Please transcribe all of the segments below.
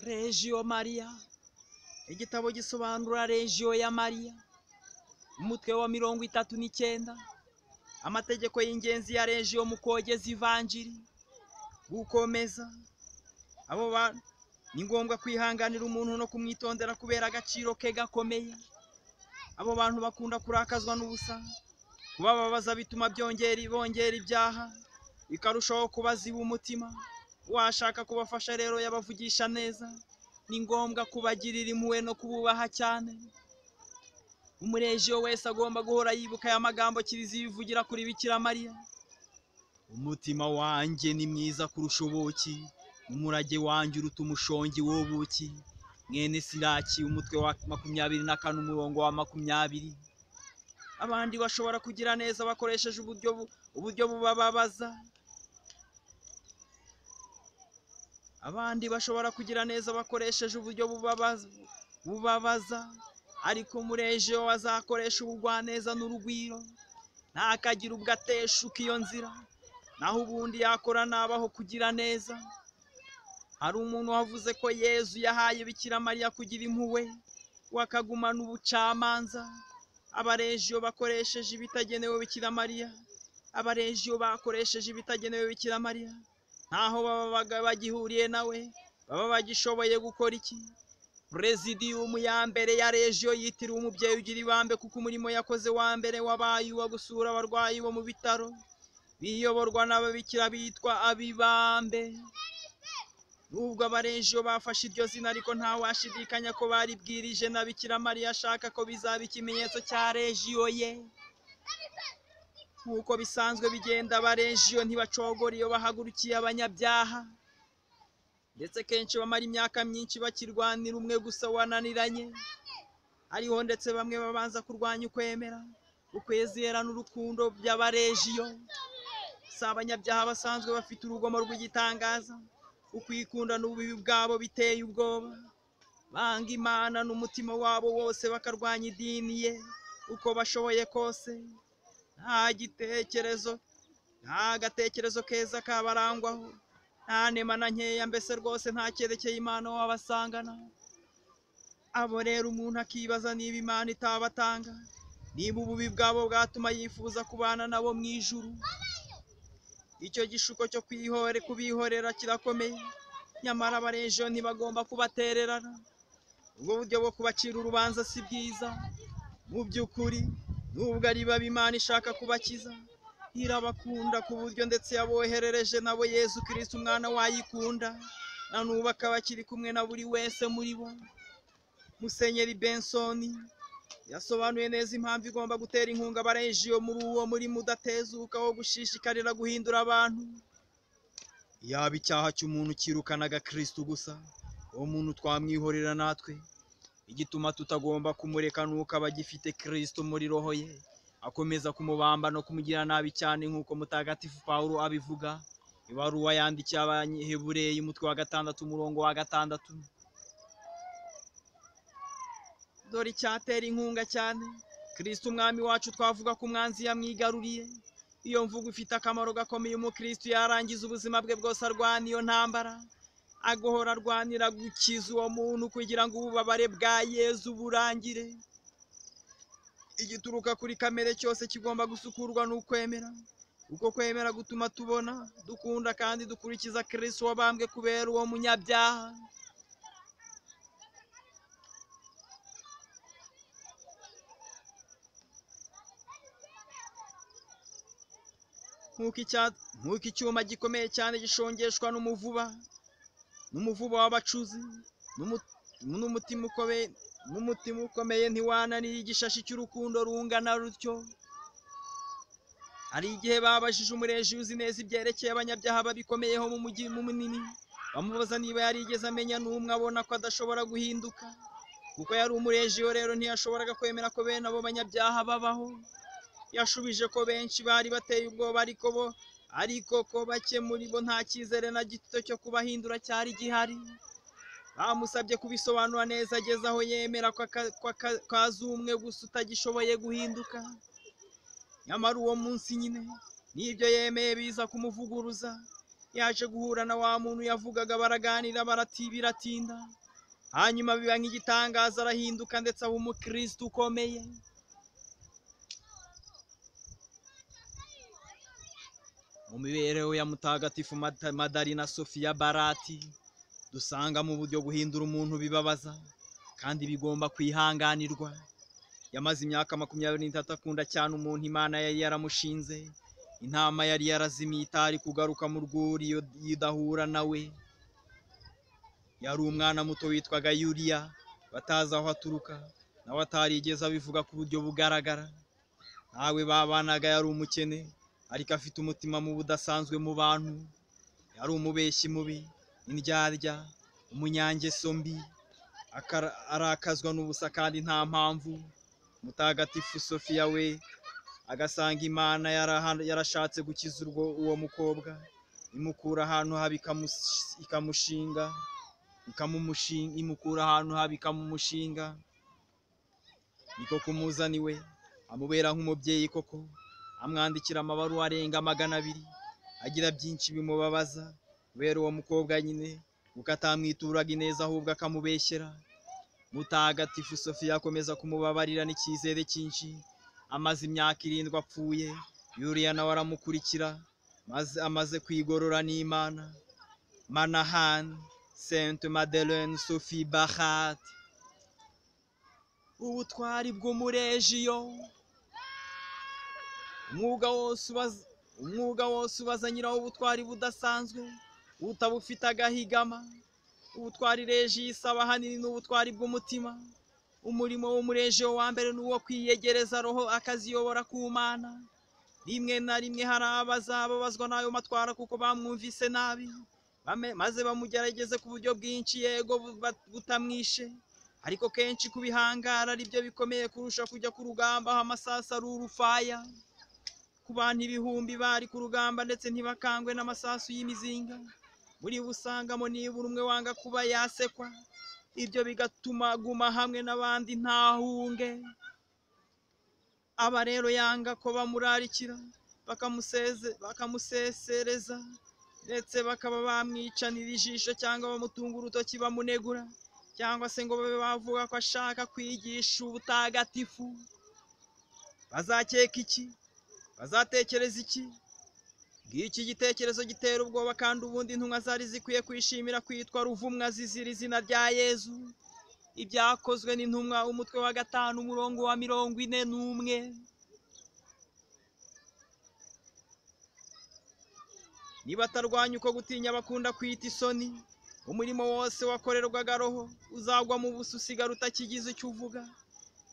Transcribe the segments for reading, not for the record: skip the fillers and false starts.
Legio Maria, igitabo gisobanura Legio ya Maria, umutwe wa 39, amategeko y'ingenzi ya Legio mu kogeza ivanjiri, gukomeza abo bantu. Ni ngombwa kwihanganira umuntu no kumwitondera kubera agaciro ke gakomeye. Abo bantu bakunda kurakazwa n'ubusa, kubababaza bituma bongera ibyaha, bikarushaho kubaziba umutima. Uwashaka kubafasha rero yabavugisha neza. Ni ngombwa kubagirira impuhwe no kububaha cyane. Umurejiyo wese agomba guhora yibuka aya magambo Kiliziya ivugira kuri Bikira Mariya: umutima wanjye ni mwiza kurusha ubuki, umurage wanjye uruta umushongi w'ubuki. Mwene Siraki, umutwe wa 24, umurongo wa 20. Abandi bashobora kugira neza bakoresheje uburyo bubababaza. Abandi bashobora kugira neza bakoresheje uburyo bubabaza, ariko umurejiyo azakoresha ubugwaneza n'urugwiro, ntakagira ubwo ateshuka iyo nzira, naho ubundi yakora nabaho kugira neza. Hari umuntu wavuze ko Yezu yahaye Bikira Mariya kugira impuhwe, wakagumana ubucamanza. Abarejiyo bakoresheje ibitagenewe Bikira Mariya, abarejiyo bakoresheje ibitagenewe Bikira Mariya, ntaho baba bagihuriye nawe, baba bagishoboye gukora iki? Presidiyumu ya mbere ya Legio yitiriwe umubyeyi ugira ibambe, kuko umurimo yakoze wa mbere wabaye uwo gusura abarwayi bo mu bitaro biyoborwa n'ababikira bitwa abibambe. Nubwo abarejiyo bafashe iryo zina, ariko ntawashidikanya ko baribwirije na Bikira Mariya ashaka ko bizaba ikimenyetso cya Legio ye. Nk'uko bisanzwe bigenda, abarejiyo ntibacogora iyo bahagurukiye abanyabyaha, ndetse kenshi bamara imyaka myinshi bakirwanira umwe gusa wananiranye. Hariho ndetse bamwe babanza kurwanya ukwemera, ukwizera n'urukundo by'abarejiyo. Si abanyabyaha basanzwe bafite urugomo rw'igitangaza, ukwikunda n'ububi bwabo biteye ubwoba. Banga Imana n'umutima wabo wose, bakarwanya idini ye uko bashoboye kose. Nta gitekerezo, nta gatekerezo keza kabarangwaho, nta nema na nkeya, mbese rwose nta cyerekeye Imana wabasangana. Abo rero umuntu akibaza niba Imana itabatanga, niba ububi bwabo bwatuma yifuza kubana nabo mu ijuru. Icyo gishuko cyo kubihorera kirakomeye, nyamara abarejiyo ntibagomba kubatererana. Ubwo buryo bwo kubacira urubanza si bwiza. Mu by'ukuri, nubwo ari babi, Imana ishaka kubakiza, irabakunda ku buryo ndetse yaboherereje nabo Yezu Kristo umwana wayikunda, na n'ubu akaba akiri kumwe na buri wese muri bo. Musenyeri Bensoni yasobanuye neza impamvu igomba gutera inkunga abarejiyo muri uwo murimo udatezuka wo gushishikarira guhindura abantu. Yaba icyaha cy'umuntu cyirukanaga Kristo gusa, uwo muntu twamwihorera natwe. Igituma tutagomba kumureka nuko aba agifite Kristo muri roho ye, akomeza kumubamba no kumugira nabi cyane, nk'uko Mutagatifu Pawulo abivuga. Ibaruwa yandikiye Abahebureyi, umutwe wa 6, umurongo wa 6. Dore icyatera inkunga cyane Kristo umwami wacu, twavuga ko umwanzi yamwigaruriye. Iyo mvugo ifite akamaro gakomeye. Umukristo yarangiza ubuzima bwe bwose arwana iyo ntambara, agohora arwanira gukiza uwo muntu kugira ngo ububabare bwa Yezu burangire. Igituruka kuri kamere cyose kigomba gusukurwa n'ukwemera. Uko kwemera gutuma tubona, dukunda kandi dukurikiza Kristo wabambwe kubera uwo munyabyaha. Nk'uko icyuma gikomeye cyane gishongeshwa n'umuvuba w'abacuzi, n'umutima ukomeye ntiwananira igishashi cy'urukundo rungana rutyo. Hari igihe babajije umurejiyo uzi neza ibyerekeye abanyabyaha babikomeyeho mu mujyi munini, bamubaza niba yarigeze amenya n'umwe abona ko adashobora guhinduka. Kuko yari umurejiyo rero ntiyashoboraga kwemera ko bene abo banyabyaha babaho. Yashubije ko benshi bari bateye ubwoba, ariko ko bake muri bo nta cyizere na gito cyo kubahindura cyari gihari. Bamusabye kubisobanura neza, ageze aho yemera ko azi umwe gusa utagishoboye guhinduka. Nyamara uwo munsi nyine n'ibyo yemeye biza kumuvuguruza. Yaje guhura na wa muntu yavugaga, baraganira, biratinda, hanyuma biba nk'igitangaza, arahinduka ndetse aba umukristo ukomeye. Mu mibereho ya Mutagatifu Madarina Sofiya Barati dusanga mu buryo guhindura umuntu bibabaza kandi bigomba kwihanganirwa. Yamaze imyaka 23 akunda cyane umuntu Imana yari yaramushinze, intama yari yarazimiye itari kugaruka mu rwuri iyo idahura nawe. Yari umwana muto witwaga Yuliya, batazi aho aturuka, nawe atarigeze abivuga ku buryo bugaragara. Ntawe babanaga, yari umukene ariko afite umutima mubi udasanzwe mu bantu. Yari umubeshyi mubi, indyarya, umunyangeso mbi, arakazwa n'ubusa kandi nta mpamvu. Mutagatifu Sofiya we agasanga Imana yarashatse gukiza uwo mukobwa, imukura ahantu habi ikamushinga, imukura ahantu habi ikamumushinga. Niko kumuzaniwe, amubera nk'umubyeyi koko, amwandikira amabaruwa arenga 200, agira byinshi bimubabaza kubera uwo mukobwa nyine, kuko atamwituraga ineza ahubwo akamubeshyera. Mutagatifu Sofiya akomeza kumubabarira n'icyizere cyinshi. Amaze imyaka 7 apfuye, Yuliya nawe aramukurikira, maze amaze kwigorora n'Imana. Manahan Sainte Madeleine Sophie Barat. Ubutwari bw'umurejiyo, umwuga wose ubaza nyirawo ubutwari budasanzwe, utabufite agahigama. Ubutwari reji isaba ahanini n'ubutwari bw'umutima. Umurimo w'umurejiyo wa mbere ni uwo kwiyegereza roho akaziyobora ku Mana. Rimwe na rimwe hari abazababazwa n'ayo matwara kuko bamwumvise nabi, maze bamugerageze ku buryo bwinshi, yego butamwishe, ariko kenshi kubihangara ari byo bikomeye kurusha kujya ku rugamba aho amasasu ari urufaya. Ku bantu ibihumbi bari ku rugamba ndetse ntibakangwe n'amasasu y'imizinga, muri busangamo nibura umwe wanga kuba yasekwa, ibyo bigatuma aguma hamwe n'abandi ntahunge. Aba rero yanga ko bamurarikira, bakamusesereza, ndetse bakaba bamwicanira ijisho cyangwa bamutunga urutoki bamunegura, cyangwa se ngo babe bavuga ko ashaka kwigisha ubutagatifu. Bazakeka iki? Bazatekereza iki? Ngiki igitekerezo gitera ubwoba, kandi ubundi intumwa zari zikwiye kwishimira kwitwa ruvumwa zizira izina rya Yezu. Ibyakozwe n'intumwa umutwe wa 5 umurongo wa 41. Niba atarwanya uko gutinya bakunda kwita isoni, umurimo wose wakorerwaga roho uzagwa mu busa, usigara utakigize icyo uvuga.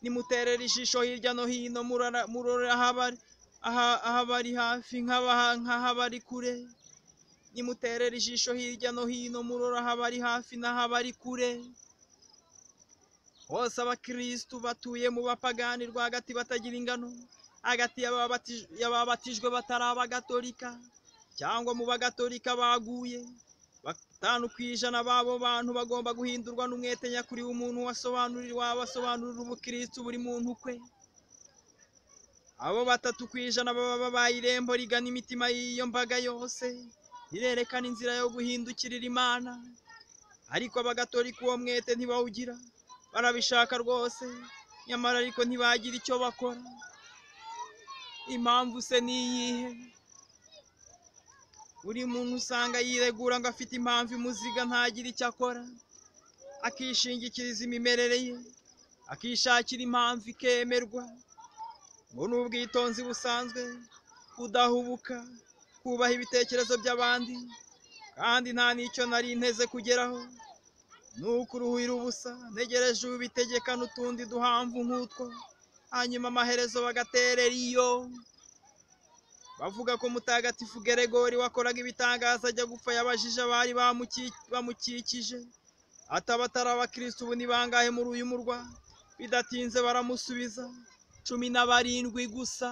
Nimuterera ijisho hirya no hino, murora ahabari hafi nk'ahabari kure. Nimuterera ijisho hirya no hino, murora ahabari hafi n'ahabari kure. Hose abakristu batuye mu bapagani rwagati batagira ingano, hagati y'ababatijwe batari abagatolika cyangwa mu bagatolika baguye. 5% b'abo bantu bagomba guhindurwa n'umwete nyakuri w'umuntu wabasobanurira ubukristu buri muntu kwe. Abo 3% baba babaye irembo rigana imitima y'iyo mbaga yose, rirerekana inzira yo guhindukirira Imana. Ariko abagatolika uwo mwete ntibawugira, barabishaka rwose, nyamara ariko ntibagira icyo bakora. Impamvu se ni iyihe? Buri muntu usanga yiregura ngo afite impamvu imuziga, ntagire icyo akora, akishingikiriza imimerere ye, akishakira impamvu ikemerwa. Ngo ni ubwitonzi busanzwe, kudahubuka, kubaha ibitekerezo by'abandi, kandi nta n'icyo nari nteze kugeraho. Nuko uruhira ubusa, ntegereje ubitegeka n'utundi duhamvu nk'utwo, hanyuma amaherezo bagaterera iyo. Bavuga ko Mutagatifu Geregori wakoraga ibitangaza ajya gupfa yabajije abari bamukikije, ataba atari abakristo ubu ni bangahe muri uyu murwa? Bidatinze baramusubiza, 17 gusa.